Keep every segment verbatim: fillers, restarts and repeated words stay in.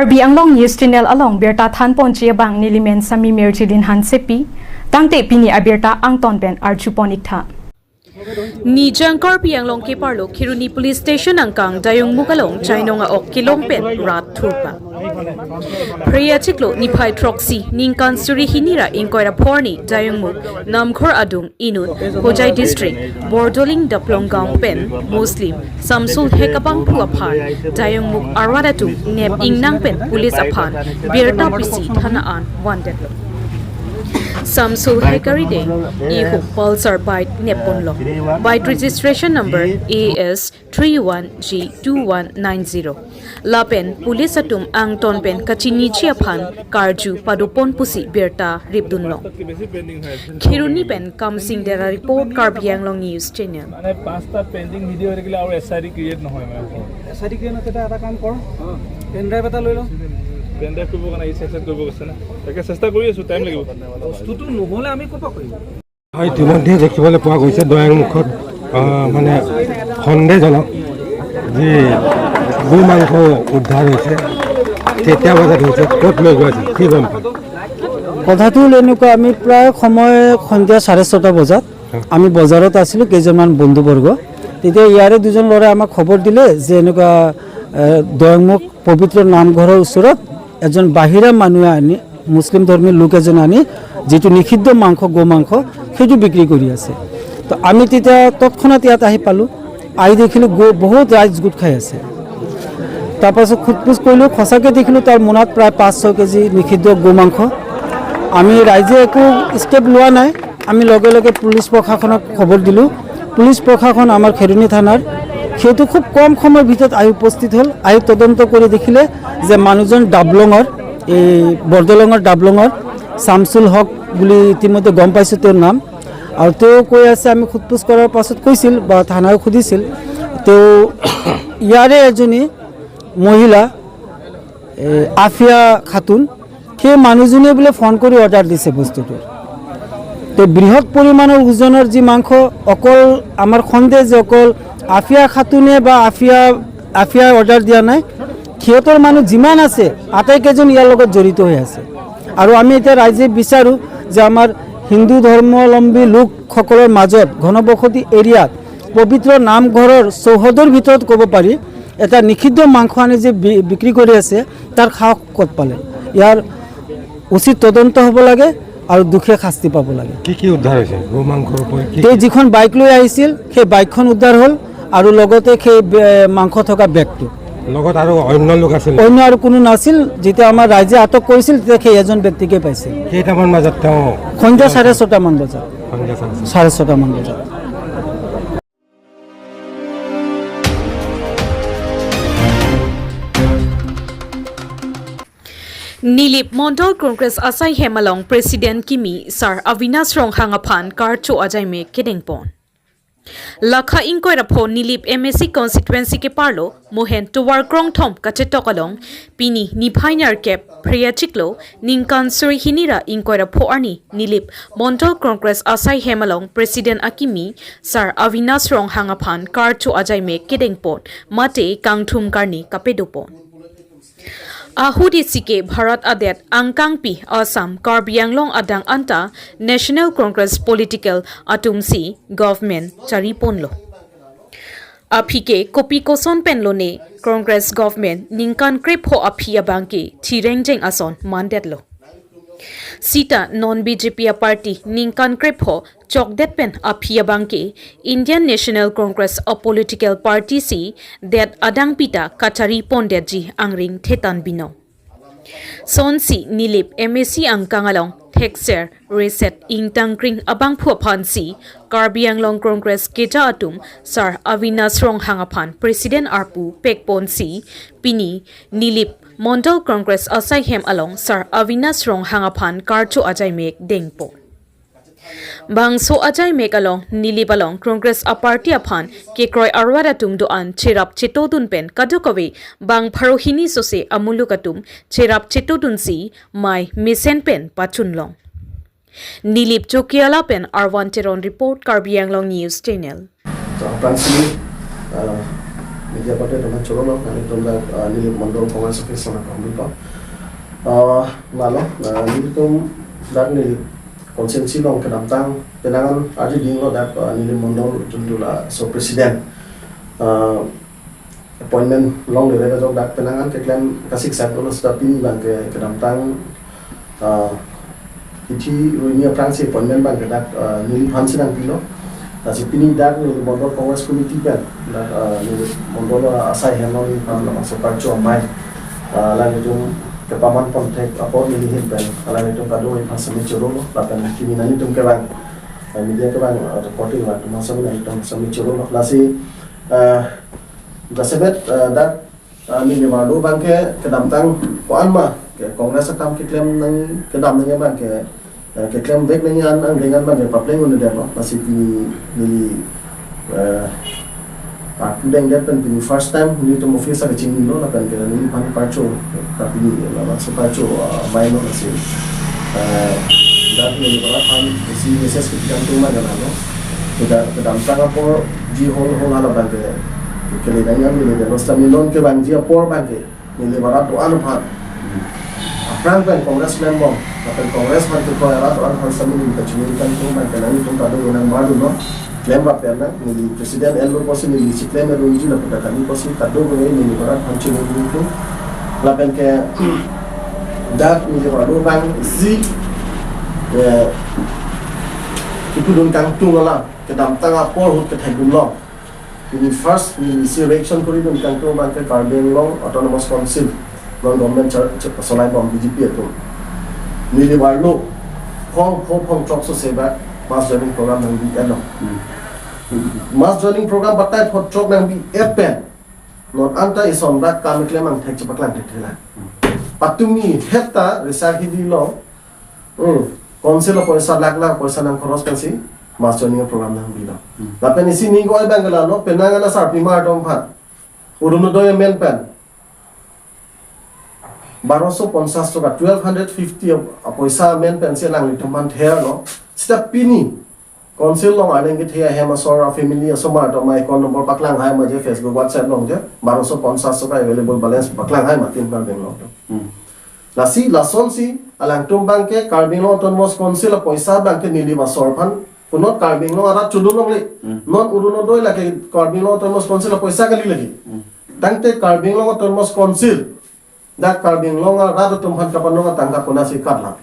Karbi Anglong News Channel along birta thanponji abang nelimen Sami Mirjilin Hansepi, tangte pini abirta angton pen arjupon iktha. Nijang Karbi Anglong keparlo Kheroni Police Station angkang Dayungmukh along chainong a-ok kelong pen rat thurpa. Phre achiklo niphai throksi ningkan suri hini ra ingkoi ra pho arni Dayungmukh Namghor adung inut Hojai District Bordoling Daplong Gaon pen Muslim Samsul Hek abangphu aphan Dayungmukh arat atum nep ingnang pen police aphan birta pisi thana an vandetlo. Samsul Hek arideng ihum Pulsar bike nepponlo. Bike registration number A S three one G two one nine zero. Lapen police atum angton pen kachiniji aphan karju padopon pusi birta ripdunlong. Kheroni pen Kamsing Dera report, Karbi Anglong News Channel. মানে পাঁচটা পেণ্ডিং ভিডিঅ' হৈ থাকিলে আৰু S I D create নহয় মানে। S I D create নহয়, এটা কাম কৰ, পেন ড্ৰাইভ এটা লৈ ল। পেন ড্ৰাইভ কৰিব কাৰণে ই চেকচেক কৰিব গৈছে না, তাকে চেষ্টা কৰি আছোঁ, টাইম লাগিব। বস্তুটো নহ'লে আমি ক'ৰ পৰা কৰিম? হয়, ইতিমধ্যে দেখিবলৈ পোৱা গৈছে দয়াংমুখত, আহ, মানে সন্দেহজনক যি গো মাংস উদ্ধাৰ হৈছে, কেতিয়া বজাত হৈছে, ক'ত লৈ গৈ আছিল, কি গম পালে? কথাটো হ'ল এনেকুৱা, আমি প্ৰায় সময় সন্ধিয়া চাৰে ছটা বজাত আমি বজাৰত আছিলোঁ, কেইজনমান বন্ধুবৰ্গ। তেতিয়া ইয়াৰে দুজন ল'ৰাই আমাক খবৰ দিলে যে এনেকুৱা, এ, দয়াংমুখ পবিত্ৰ নামঘৰৰ ওচৰত এজন বাহিৰা মানুহে আনি, মুছলিম ধৰ্মী লোক এজনে আনি যিটো নিষিদ্ধ মাংস, গো মাংস, সেইটো বিক্ৰী কৰি আছে। তো আমি তেতিয়া তৎক্ষণাত ইয়াত আহি পালোঁ। আহি দেখিলোঁ গো, বহুত ৰাইজ গোট খাই আছে। তাৰপাছত সোধ-পোছ কৰিলোঁ, সঁচাকৈ দেখিলোঁ তাৰ মোনাত প্ৰায় পাঁচ ছয় কেজি নিষিদ্ধ গো মাংস। আমি ৰাইজে একো ষ্টেপ লোৱা নাই, আমি লগে লগে পুলিচ প্ৰশাসনক খবৰ দিলোঁ। পুলিচ প্ৰশাসন আমাৰ খেৰণি থানাৰ, সেইটো খুব কম সময়ৰ ভিতৰত আহি উপস্থিত হ'ল। আহি তদন্ত কৰি দেখিলে যে মানুহজন ডাবলঙৰ, এই বৰদলঙৰ ডাবলঙৰ চামচুল হক বুলি ইতিমধ্যে গম পাইছোঁ তেওঁৰ নাম। আৰু তেওঁ কৈ আছে, আমি সোধ-পোছ কৰাৰ পাছত কৈছিল বা থানাও সুধিছিল, তেওঁ ইয়াৰে এজনী মহিলা, এ, আফিয়া খাতুন, সেই মানুহজনীয়ে বোলে ফোন কৰি অৰ্ডাৰ দিছে বস্তুটো। তো বৃহৎ পৰিমাণৰ ওজনৰ যি মাংস, অকল আমাৰ সন্দেহ যে অকল আফিয়া খাতুনে বা আফিয়া, আফিয়াই অৰ্ডাৰ দিয়া নাই, সিহঁতৰ মানুহ যিমান আছে, আটাইকেইজন ইয়াৰ লগত জড়িত হৈ আছে। আৰু আমি এতিয়া ৰাইজে বিচাৰোঁ যে আমাৰ হিন্দু ধৰ্মাৱলম্বী লোকসকলৰ মাজত ঘনবসতি এৰিয়াত পবিত্ৰ নামঘৰৰ চৌহদৰ ভিতৰত ক'ব পাৰি, এটা নিষিদ্ধ মাংস আনি যে বি-, বিক্ৰী কৰি আছে, তাৰ সাহস ক'ত পালে? ইয়াৰ উচিত তদন্ত হ'ব লাগে আৰু দুখে শাস্তি পাব লাগে। কি কি উদ্ধাৰ হৈছে? গো মাংসৰ উপৰি কি কি? তেওঁ যিখন বাইক লৈ আহিছিল, সেই বাইকখন উদ্ধাৰ হ'ল আৰু লগতে সেই বে-, মাংস থকা বেগটো। লগত আৰু অন্য লোক আছিল নেকি? অন্য আৰু কোনো নাছিল। যেতিয়া আমাৰ ৰাইজে আটক কৰিছিল, তেতিয়া সেই এজন ব্যক্তিকে পাইছিল। কেইটামান বজাত তেওঁ? সন্ধিয়া চাৰে ছটামান বজাত। সন্ধিয়া চাৰে ছটা। চাৰে ছটামান বজাত। Nilip Mondol Congress asai hem along President kimi Sar Avinash Ronghang aphan karcho ajaimek kedengpon. Lakha ingkoi ra pho Nilip M A C constituency keparlo Mohen tovar krongthom kachetok along pini niphai nerkep phre achiklo ningkan suri hini ra ingkoi ra pho arni Nilip Mondol Congress asai hem along President akimi Sar Avinash Ronghang aphan karcho ajaimek kedengpon mate kangthum karni kapadopon. Ahut isi ke Bharat adet angkangpi Assam, Karbi Anglong adang anta National Congress political atumsi government chariponlo. Aphi ke kopi koson pen lone Congress government ningkan krepho aphi abang ke thirengjeng ason mandetlo. Sita non B J P aparty ningkan krepho chokdet pen aphi abang ke Indian National Congress apolitical party si det adangpi ta kacharipondetji angring thetan binong. Sonsi Nilip M A C angkang along thekser reset ingtangkring abangphu aphansi Karbi Anglong Congress keja atum Sar Avinash Ronghang aphan President arpu pekponsi pini Nilip Mondol Congress asai hem along Sar Avinash Ronghang aphan karcho ajaimek dengpon. Bangso ajaimek along Nilip along Congress aparty aphan kekroi arwat atum do-an cherap chetodun pen kadokave bang pharo hini sose amuluk atum cherap chetodunsi mei mesen pen pachunlong. Nilip Chokihola pen Arvan Teron report, Karbi Anglong News Channel. So aphrangsi, uh, Media korte atum choro lo, nanglitum dak, ah, Nilip Mondol Congress Office along kami pa. Ah, lalo, ah, nelitum dak Nilip constituency along kedamtang penang an arjuding lo dak, ah, Nilip Mondol juntu laso president, ah, appointment longle re kejok dak penang an keklem kasik sak lo, seta pini abang ke kedamtang, ah, ithi ruini aphrangsi appointment abang ke dak, ah, neliphan si nangpilo. Lasi pini dak Nilip Mondol Congress Committee pen dak, ah, Nilip Mondol asai hem along neliphan labangso parcho amei, ah, alanglitum kepaman pon thek apot neli ahin pen alanglitum kadokave aphan sami choro lo, lapen pini nanglitum kevang, ah, media kevang, ah, reporting abang atum sami nanglitum sami choro lo. Lasi, ah, jasemet, ah, dak, ah, Nilip Arlo abang ke kedamtang ko-an ma ke Congress akam keklem nang kedam nangji abang ke, eh, keklem vek nangji an angdeng an abang ke papleng un-edetlo. Lasi pini neli, eh, ah, pudeng det pen pini first time nelitum office ake chinilo lapen ke neliphan parcho, ta pini labangso parcho, ah, amei lo. Lasi, eh, dak Nilip Arlo aphan isi message kepi kangtung abang ke lalo. Keda-, kedamtang apor ji hol hol hala abang ke kele nangji an neli de lo, seta non kevangji apor abang ke Nilip arat do-an aphan, aphrang pen Congress klembom, lapen Congress aphan kekroi arat do-an aphan sami neli kachiningri kangtung abang ke nanglitum kadokave nangmardunnon. Klem ba pen nang, neli president elo pusi neli si klem elo unji lapu ta kali pusi kadokave Nilip arat aphan chiningri kangtung. Lapen ke dak Nilip Arlo abang isi, eh, kipudun kangtung alam kedamtang apor ahut kethekdun long. Pini first, neli isi reaction koridun kangtung abang ke Karbi Anglong Autonomous Council, non government char-, char-, cholaibom B J P atum. Nilip Arlo, phong, phong, phong throk sose abang mass joining program nangbi-etlo. Hmm. Mass joining program batai phong throk nangbi-et pen non anta ison dak kam keklem angthek chepaklang thekthelang. Patumi heta resak hidi lo. Hmm. Council apoisa lakh lakh apoisa nangkhoros pensi mass joining program nangbi lo. Hmm. Lapen isi ning ko-an abang ke lalo, penang an asarpimar atum aphan Orunodoi amen pen baroso ponsas toka, twelve hundred fifty ap-, apoisa amen pensi alanglitum aphan therlo. Seta pini Council along arleng kethe ahem asor a-family asomar atum account number paklang hai ma je Facebook WhatsApp along je, baroso ponsas toka available balance paklang hai ma tin Karbi Anglong atum. Hmm. Lasi lasonsi alangtum abang ke Karbi Anglong Autonomous Council apoisa abang ke Nilip asor aphan punot Karbi Anglong arat chodun longle. Hmm. Non Orunodoi lake Karbi Anglong Autonomous Council apoisa kali lake. Hmm. Tangte Karbi Anglong Autonomous Council dak Karbi Anglong arat atum aphan kapanong atangka konatsi katlang.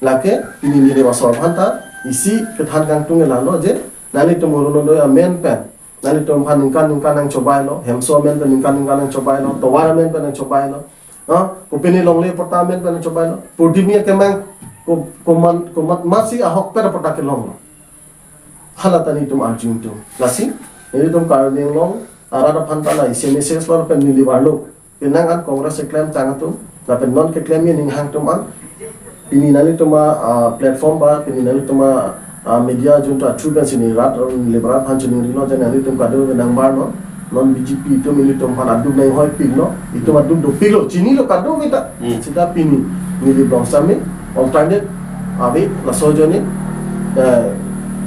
Lake pini Nilip asor aphan ta isi kethan kangtung ke lalo je, nanglitum Orunodoi amen pen nanglitum aphan ningkan ningkan nangchobailo, hemso amen pen ningkan ningkan nangchobailo, tovar amen pen nangchobailo, ah, kopine longle patta amen pen nangchobailo, purdimi akemang ko-, komat, komat masi ahokpet patta kelonglo. Hala ta nelitum arju ingtung. Lasi nelitum Karbi Anglong arat aphan ta la isi message lo, lapen Nilip Arlo, penang an Congress keklemtang atum, lapen non keklem ning hang atum an, pini nanglitum a, ah, platform ba, pini nanglitum a, ah, media junta chu pensi neli rat, Nilip arat aphan chiningrilo, je nanglitum kadokave nangmar non, non B J P atum ilitum aphan aduk nanghoipiklo, itum aduk dopiklo, chinilo kadokave ta. Hmm. Seta pini Nilip along sami alternate ave, laso ajoine, eh,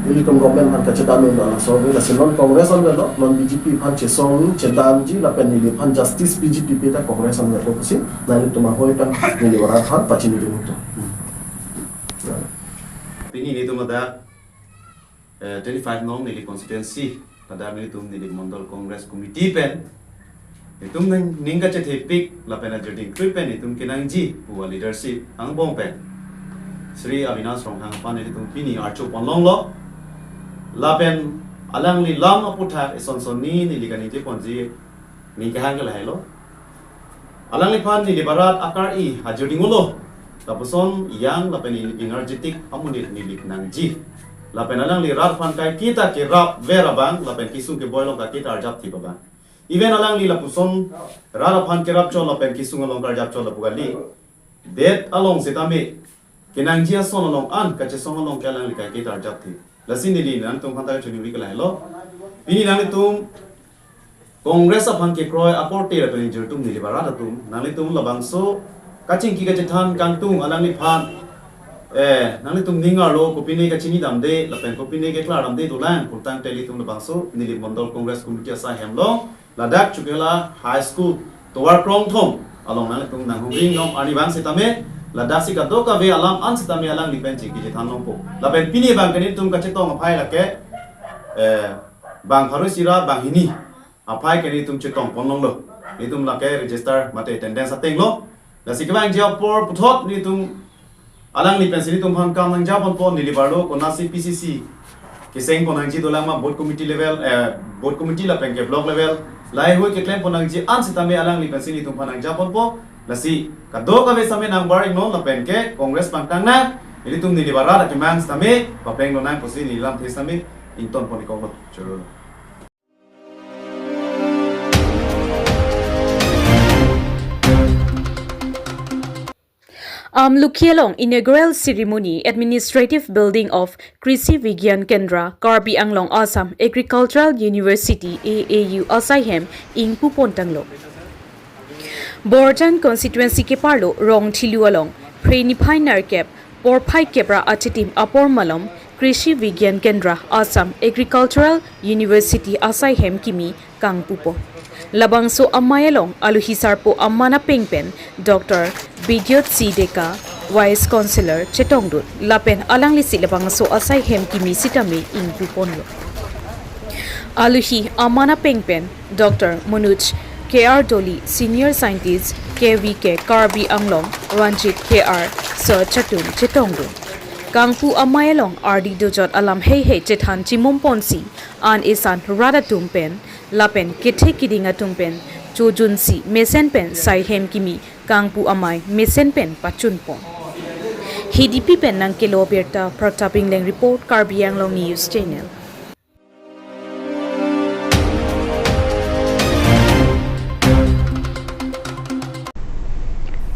ilitum government aphan kachethan un, laso ave. Lasi non Congress an avelo, non B J P aphan chesong chedamji lapen Nilip aphan justice P G P pe ta Congress an avelo pusi nanglitum ahoi pen Nilip arat aphan pachini dun ingtung. Pini nelitum ladak, eh, twenty-five nong Nilip constituency, ladak nelitum Nilip Mondol Congress Committee pen nelitum ning, ning kachethepik lapen ajir dingkrui pen nelitum kenangji pu a-leadership angbong pen Shri Avinash Rongphar aphan nelitum pini archo pon longlo. Lapen alangli alam aputhak eson sonni neli kaningje ponji ning kehang ke lahelo. Alangliphan Nilip arat akar-i ajir dinglo. Lapuson yang lapen in-, energetic amonit Nilip nangji. Lapen alangli rat aphan kaike ta kerapver abang, lapen kesung keboi along kaike ta arjap thip abang. Even alangli lapuson rat aphan kerapchot lapen kesung along karjapchot lapu kali, det along setame kenangji ason along an kachesong along ke alangli kaike ta arjap thip. Lasi neli nangtum aphan ta chiningrilo ke lahelo. Pini nanglitum Congress aphan kekroi aporte lapen ingjir atum, Nilip arat atum, nanglitum labangso kachingki kachethan kangtung alangliphan, eh, nanglitum ning arlo kopine kachini damde lapen kopine keklar damde dolang pulotangte ilitum labangso Nilip Mondol Congress Committee asai hem along Ladak Chokihola High School tovar krongthom along nanglitum nanghumri non, arnivang sitame ladak si kadokave alam an sitame alangli pen chingki chethan longpo. Lapen pini abang ke nelitum kachetong aphai lake, eh, bang pharo isi ra banghini aphai ke nelitum chetong pon longlo. Nelitum lake register mate attendance ateng lo. Lasi kevangji apor puthot nelitum alangli pensi nelitum aphan kam nangja ponpo, neli varlo konatsi P C C keseng pon nangji dolang ma, booth committee level, eh, booth committee lapen ke block level, laheihui keklem pon nangji an sitame alangli pensi nelitum aphan nangja ponpo. Lasi kadokave sitame nangbar iknon lapen ke Congress pangtang nang, nelitum neli varat akemang sitame papeng lonang pusi neli lamthe sitame ington pon ikoklo. Choro. Amlukhi along inaugural ceremony, Administrative Building of Krishi Vigyan Kendra, Karbi Anglong Assam Agricultural University, A A U, asaihem ingpu pon tanglo. Borjan constituency keparlo Rongthilu along Phre niphai nerkep porphai kep ra achitim apor malom Krishi Vigyan Kendra, Assam Agricultural University asaihem kimi kangpupo. Labangso amei along aluhi sarpo aman apeng pen Doctor Bidyot C Deka, Vice Chancellor chetongdun, lapen alanglisi labangso asaihem kimi sitame ingpu ponlo. Aluhi aman apeng pen Doctor Manoj K R Doli, Senior Scientist, K V K Karbi Anglong, Ranjit K R Sir chatun chetongdun. Kangpu amei along ardi dojot alam heihei chethan chimum ponsi, an esan rat atum pen lapen kethe kiding atum pen chojunsi mesen pen saihem kimi kangpu amei mesen pen pachun pon. Hidipi pen nangkelo abirta Pratap Ingleng report, Karbi Anglong News Channel.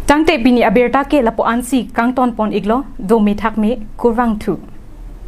Tangte pini abirta ke lapu-ansi kangton pon iklo, dome thakme, kurvangthu.